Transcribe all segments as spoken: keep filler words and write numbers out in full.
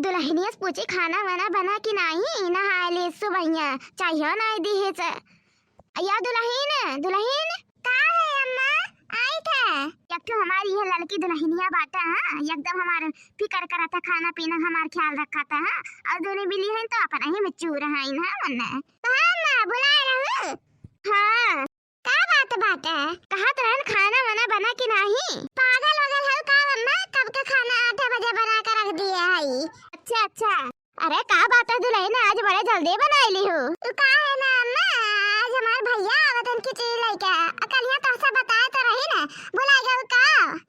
दुलहिनिया से पूछी, खाना वाना बना कि नाही? नहाए ली सुबहिया, चाहियो नाही दिहे से। या दुलहिन, दुलहिन। का है अम्मा? आई थे। एक ठो हमारी ये लड़की दुलहिनिया बाटा, हाँ, एकदम हमार फिकर करत है, खाना पीना हमार ख्याल रखत है, हाँ, और दोनों बिल्ली हैं तो अपन ही में चूर हैं, हाँ, मन्ने। हाँ अम्मा, बुलाए रहू? हाँ। का बात बाटे? कहत रहन खाना वाना बना कि नाही? पागल वगल हऊ का अम्मा? कब के खाना आठ बजे बना के रख दिए हई। अच्छा, अच्छा। अरे का बात है दुलहिन, आज बड़े जल्दी बनाइली हू। उ का है ना अम्मा, आज हमार भैया आवत हन खिचड़ी लइके। आ कलिया तोहसे बताए तो रही ना, भुला गऊ का?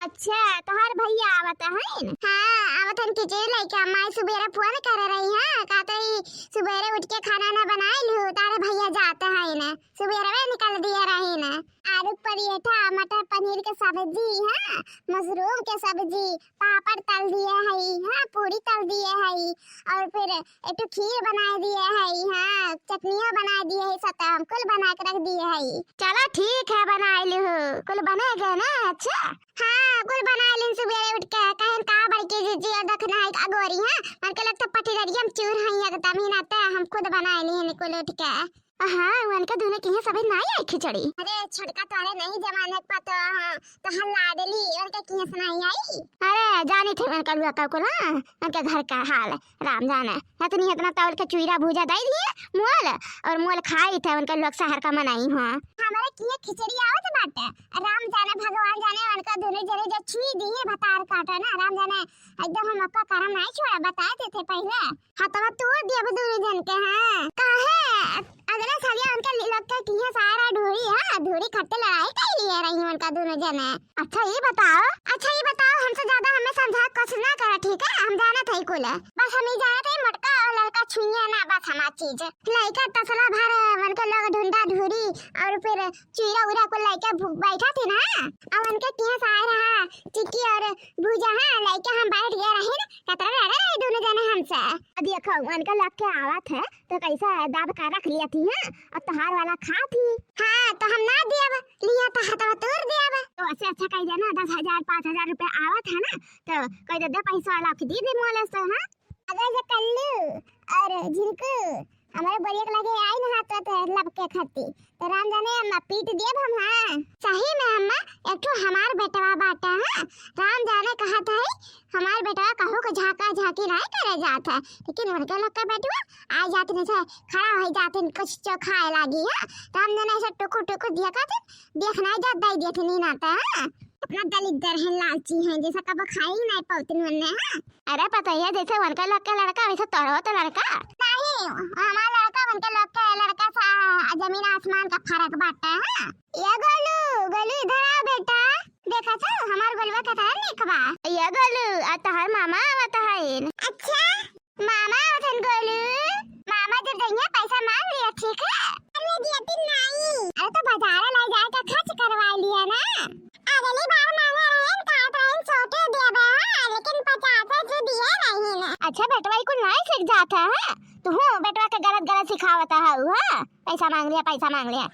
अच्छा, तोहार भैया आवत हईन? हाँ, आवत हन खिचड़ी लइके। माई सुबेरे फोन करे रही, हाँ, कहत रही, "सुबेरे उठ के खाना ना बनाइली हू, तारे भैया जात हईन।" सुबेरवे निकल दिए रही ना। आलू के पराठा, मटर पनीर के सब्जी, हाँ, मशरूम के सब्जी, पापड़ तल दिए हई, हाँ, पूरी तल दिए हई, और फिर एक ठो खीर बनाए दिए हई, हाँ, चटनियो बनाए दिए हई, सब हम कुल बना के रख दिए हई। चला ठीक है, बनाए लिहू, कुल बने गए ना? अच्छा। हाँ, कुल बनाए लिहन सुबेरे उठ के, कहन का बड़की जीजी और दखना है अगोरी, हाँ, मन के लग तो पटीदरिया में चूर हई एकदम ही ना, ते हम खुद बनाए लिहन कुल उठ के। हाँ, उनके दुनो किहे सभे नाई आई खिचड़ी। अरे छोटका, तोरे नहीं जमाने के पतो, हाँ, तो हम लाडली, उनके किहे से नाई आई। अरे जानी थे उनका लुआ का कुल, हाँ, उनके घर का हाल, राम जाने। हतनी हतना तौल के चूरा भूजा दई दिए मोल, और मोल खाई थे उनके लोग शहर का मनई हो। हमारे किहे खिचड़ी आवत बाटे, राम जाने भगवान जाने उनका दुनो जने जो छुई दिए भतार काटा ना, राम जाने एकदम हम आपका करम नाई छोड़ा, बताए देते पहिले। हथवा तोड़ दिया अब दुनो जन के, हाँ। काहे? अगले सालिया उनके लोग के किहे सारा ढूढ़ी, हाँ, ढूढ़ी खट्टे लड़ाई कर लिए रही उनका दुनो जने। अच्छा ये बताओ, अच्छा ये बताओ, हमसे ज्यादा हमें समझा कोशिश ना करा, ठीक है? हम जानत है कुल। बस हम ही जानत है मोटका और लड़का छुइया ना, बस हमार चीज। लइका तसला भर उनके लोग ढूंढा ढूढ़ी और फिर चूरा उरा को लइके भूख बैठा थी ना, अब उनके किहे से आए रहा चिक्की और भूजा, हाँ, लइके हम बैठ गए रही ना, कतरा लड़े रहे दुनो जने हमसे। अब देखो उनके लग के आवत है तो कैसा दाब का रख लिया थी, हाँ, और तोहार वाला खा थी। हाँ, तो हम ना दियब, लिया तो हथवा तोड़ दियब। तो ऐसे अच्छा कह देना, दस हजार, पाँच हजार रुपया आवत है ना, तो कह दे, दे पैसा वाला के दे दे मोले से, हाँ। अगर ये कल्लू और झिनकू हमारे बोरिया के लगे आई ना हाथ तो लब के खाती, तो राम जाने अम्मा पीट दियब हम, हाँ। सही में अम्मा, एक ठो हमार बेटवा बाटा, हाँ। राम जाने कहत है, हमार बेटवा कहूँ के झाका झाकी नाई करे जात है, लेकिन उनके लोग का बेटवा आ जात नहीं थे, खड़ा हो जात है, कुछ चो खाए लागी, हाँ। राम जाने ऐसे टुकुर टुकुर देखत है, देख नाई जात, दई देत नहीं नाता, हाँ। अपना दलिद्दर है, लालची है, जैसा कब खाई नाई पावतिन वन्ने, हाँ। अरे पता है, जैसे उनके लोग के लड़का, वैसे तोरो तो लड़का। नहीं, हमार लड़का उनके लोग के लड़का सा जमीन आसमान का फर्क बाटे, हाँ। ये गोलू, गोलू इधर आ बेटा। देखा छो, हमार गोलुआ के तरह निक बा। ये गोलू, आ तोहार मामा आवत हईन। अच्छा, मामा आवत हन गोलू। मामा जब जइया पैसा मांग लिया, ठीक है? अरे दियती नहीं। अरे तो बाजार ले जाए के खर्च करवा लिया ना। अगली बार मांगे रहे न, कहत रहे न, "छोटे देबे, हाँ, लेकिन पचास जो दिए नहीं न।" अच्छा, बेटवा ई कुल नाई सीख जात है, हाँ? तू हूँ बेटवा के गलत गलत सिखावत है, हाँ? पैसा मांग लिया, पैसा मांग लिया।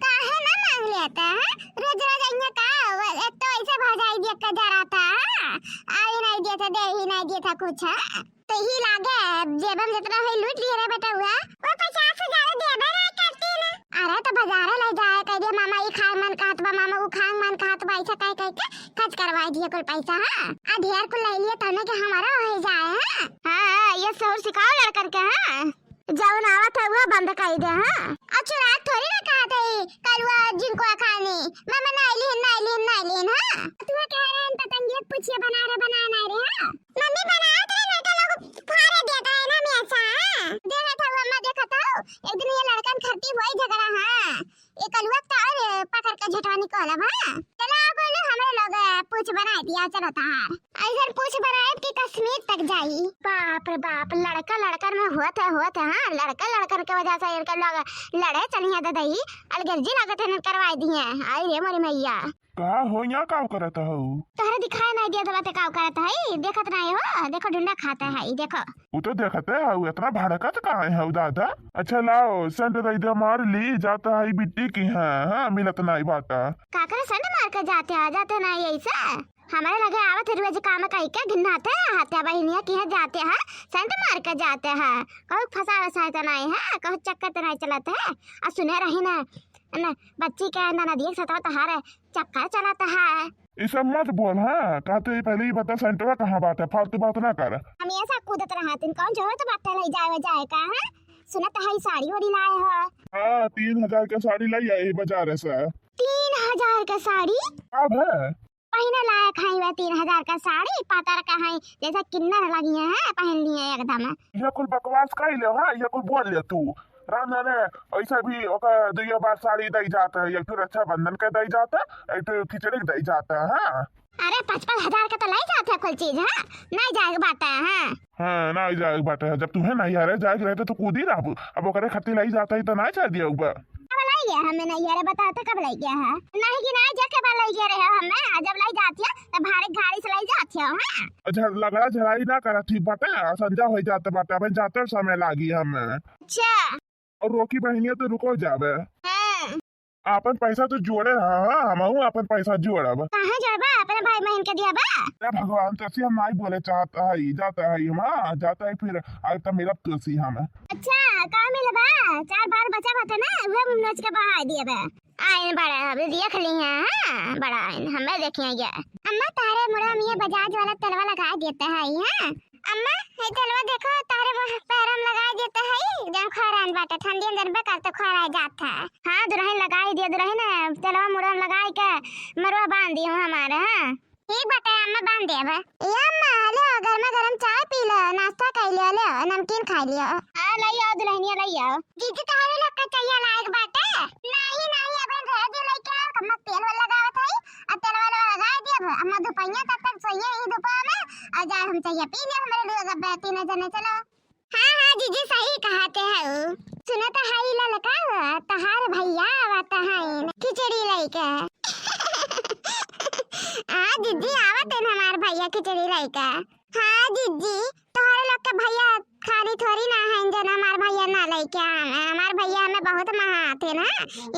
काहे ना मांग लेता है? रोज रोज अइया का, वो एक तो ऐसे भौजाई देख के जराता है, हाँ? आई नहीं देता, दे ही नहीं देता कुछ, हाँ? तो ही लागे, जेब में जितना है लूट लिए रे बेटा हुआ। वो पचास हजार देबे ना करती ना। अरे तो बाजारे ले जाए, कह दिया, "मामा ई खाए मन कहत बा, मामा ऊ खाए मन कहत बा", ऐसा कह कह के खर्च करवा दिए कुल पैसा, हाँ। आ ढेर कुल ले लिए तने के हमारा हो जाए, हाँ। हाँ, हाँ, ये शौर सिखाओ लड़कन के, हाँ। जौन आवत है वो बंद कर दे, हाँ। अच्छा रात थोड़ी ना कहत है कलुआ जिनको खानी, "मामा नहीं लीन, नहीं लीन, नहीं लीन", हाँ। तू कह रहे हैं पतंगिया पूछिए बना रहे, बना नहीं रहे, हाँ। मम्मी बनावत रहे, लड़का लोग फारे देत रहे ना हमेशा, हाँ। देखत हऊ अम्मा, देखत हऊ, एक दिन ये लड़कन खरती हुई झगड़ा, हाँ। ये कलुआ तो और पकड़ के झटवा निकालब, हाँ। चलो, अब ना हमरे लोग पूछ बनाए दिया, चलो तहार। ऐसन पूछ बनाए कि कश्मीर तक जाई। बाप रे बाप, लड़का लड़कन में होत है, होत है, हाँ। लड़का लड़कन के वजह से इनके लोग लड़े चलिए ददई, अलगर्जी लागत है, करवाई दिए। आई रे मोरी मैया। का हो, यहाँ का करत हऊ? तोहरे दिखाई नहीं दिया बाटे का करत है, देखत नहीं हो, देखो ढूंढा खाता है, देखो। वो तो देखते हऊ, इतना भड़कत काहे हऊ दादा? अच्छा लाओ, सेंट दे दे, मार ली, जाता है बिट्टी की, हाँ, हाँ, मिलत नहीं बाटा। का करे सेंट मार के जाते हैं, जाते नहीं ऐसे? हमरे लगे आवत है रोज काम कई के, घिन्नाते आते बहिनिया, किहे जाते हैं, सेंट मार के जाते हैं। कहूँ फंसा वसा तो नहीं है, कहूँ चक्कर तो नहीं चलत है। आ सुने रही ना, ना बच्ची के ननदिया के सतवा तोहार चक्कर चलत है। ई सब मत बोल, हाँ? कहते ही पहले ही बता सेंटवा कहाँ बाटे, फालतू बात ना कर। हम ऐसा कूदत रहतिन, कौन जरूरत बाटे ले जाए जाए का, हाँ? सुनत है साड़ी ओड़ी लाए हो। हाँ, तीन हजार के साड़ी लाई आई बाजार से। तीन हजार के साड़ी? अब है। पहिने लायक है वह तीन हजार का साड़ी, पातर का है, जैसे किन्नर लगी है, पहन लिए एकदम। ये कुल बकवास कह ले, हाँ, ये कुल बोल ले तू। राम जाने, ऐसा भी ओकर दुइयो बार साड़ी दई जाता है, एक ठो रक्षाबंधन के दई जाता है, एक ठो खिचड़ी के दई जाता है, हाँ। अरे, पचपन हजार के तो लाई जाते हैं कुल चीज, हाँ, नहीं जाए के बाटे, हाँ। हाँ, नहीं जाए के बाटे है, जब तुम्हें नहीं आ रहे, जाए के रहते तो कूदी रहबू, अब ओकरे खातिर लाई जाता है तो ना जाए दिया बा। अब लाई गया हमें नहीं आ रहे, बताते कब लाई गया है? नहीं कि नहीं, जाके बार लाई गया रहे हमें, आ जब लाई जाती है, तो भाड़े गाड़ी से लाई जाती है, हाँ। अच्छा, लगड़ा झड़ाई ना करा, ठीक बाटे, संझा हो जाते बाटे, अब जाते समय लागी हमें। अच्छा। और रोकी बहिनिया तो रुको जावे। हाँ। आपन पैसा तो जोड़े रहा, हाँ, हमहू आपन पैसा जोड़ब। कहाँ जोड़बा? अपने भाई बहन के दिया बा? अरे भगवान, तो ऐसे हम नहीं बोले चाहता है, जाता है हम, हाँ, जाता है फिर आज तो मिलब तुलसी हम। अच्छा, का मिलबा? चार बाल बचा बता ना, वह नोच के बहा दिए बा। आइन बड़ा, अभी देख ली है, हाँ, बड़ा आइन, हमें देखिए ये। अम्मा, तारे मुड़ा में ये बजाज वाला तेलवा लगा देता है, हाँ। अम्मा, हे तेलवा देखो, तारे मुँह पैर में लगा देता है, जब खरान बाटे, ठंडी में जनबे करते खरा जात है। हाँ, दुल्हन लगाई दिया, दुल्हन, तेलवा मुड़ा में लगाई के मरुआ बांध दी हूँ हमारे, हाँ। ठीक बाटे, अम्मा बांध देब। ए अम्मा, ले, गरमा गरम चाय पी ले, नाश्ता कर ले, ले, नमकीन खा लियो। हाँ, ले आओ दुल्हनिया, ले आओ। जीजी, तोहरे लोग के चहिया लायक बाटे? नहीं, नहीं, अबे रह दे, लेके आओ, कम तेल वाला लगावत है, आ तेल वाला लगा दिया, अम्मा धुपैया तब तक सोइए ही धुपा में, और जाए हम चहिया पी ले, हमारे लिए जब तीन जने, चलो। हाँ, हाँ, जीजी, सही कहते हऊ। सुनत हई ललका, तहार भैया आवत हईन खिचड़ी लइके। हाँ, जीजी, आवत हईन हमार भैया खिचड़ी लइके। हाँ, जीजी, तोहरे लोग के भैया खाली थोड़ी ना हईन, जन हमार भैया ना लइके आवे। हमार भैया हमें बहुत महा आते ना,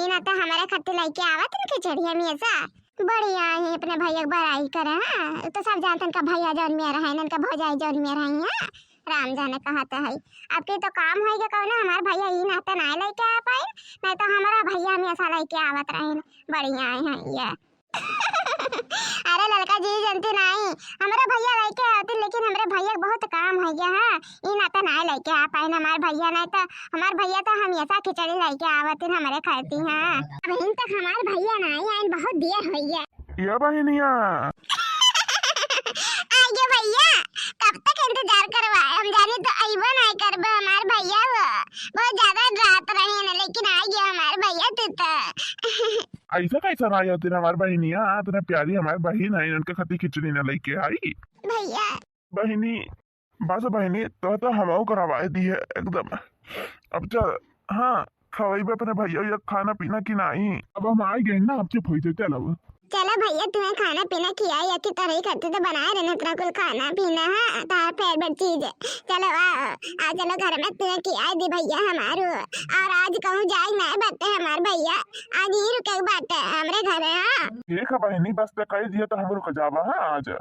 ई ना तो हमारे खातिर लइके आवत हईन खिचड़ी हमेशा। बढ़िया है, अपने भैया के बड़ाई करे, हाँ? उ तो सब जानतन का भैया जौन मेर है, इनका भौजाई जौन मेर है, हाँ? राम जाने कहाँ तो है। अब के तो काम होई के कौनो, हमार भैया ई नाते नाय लेके आ पाई, नहीं तो हमारा भैया हमेशा लेके आवत रहे। बढ़िया है ये। अरे ललका जी, जनती नहीं, हमारा भैया लेके आते, लेकिन हमारे भैया के बहुत काम हो गया है, ई नाते नाय लेके आ पाए हमार भैया, नहीं तो हमार भैया तो हमेशा खिचड़ी लेके आवत हैं हमरे खातिर, हाँ। अबहिन तक हमार भैया ना आए, आइन बहुत देर हो गया। ये बहिनिया। आ गया भैया, कब तक इंतजार करवाए, हम जाने तो अइबो नहीं करबे हमार भैया वो। बहुत ज्यादा रात रहे ना, लेकिन आ गया हमार भैया तू तो। ऐसा कैसा ना आया तेरा हमार बहिनिया, इतना प्यारी हमार बहिन है, इनके खातिर खिचड़ी ना लेके आई। भैया। बहिनी, बस बहिनी, तो, तो हमहू करवाए दिए एकदम। अब चल, हाँ, खवइबे अपने भैया या खाना पीना कि नाई? अब हम आ गए ना, अब चुप हो जाए, चल अब। चलो भैया, तुम्हें खाना पीना खियाई, अति तरही खातिर तो बनाए रहने इतना कुल खाना पीना, हाँ, तार फेवरेट चीज है। चलो आ, आ चलो घर में तुम्हें खियाई दी भैया हमारू। और आज कहूँ जाए ना बते हमार भैया, आज ही रुके बाटे हमरे घरे, हाँ। ठीक है बहिनी, बस ते कह दिया तो हम रुक जावा, हाँ, आज।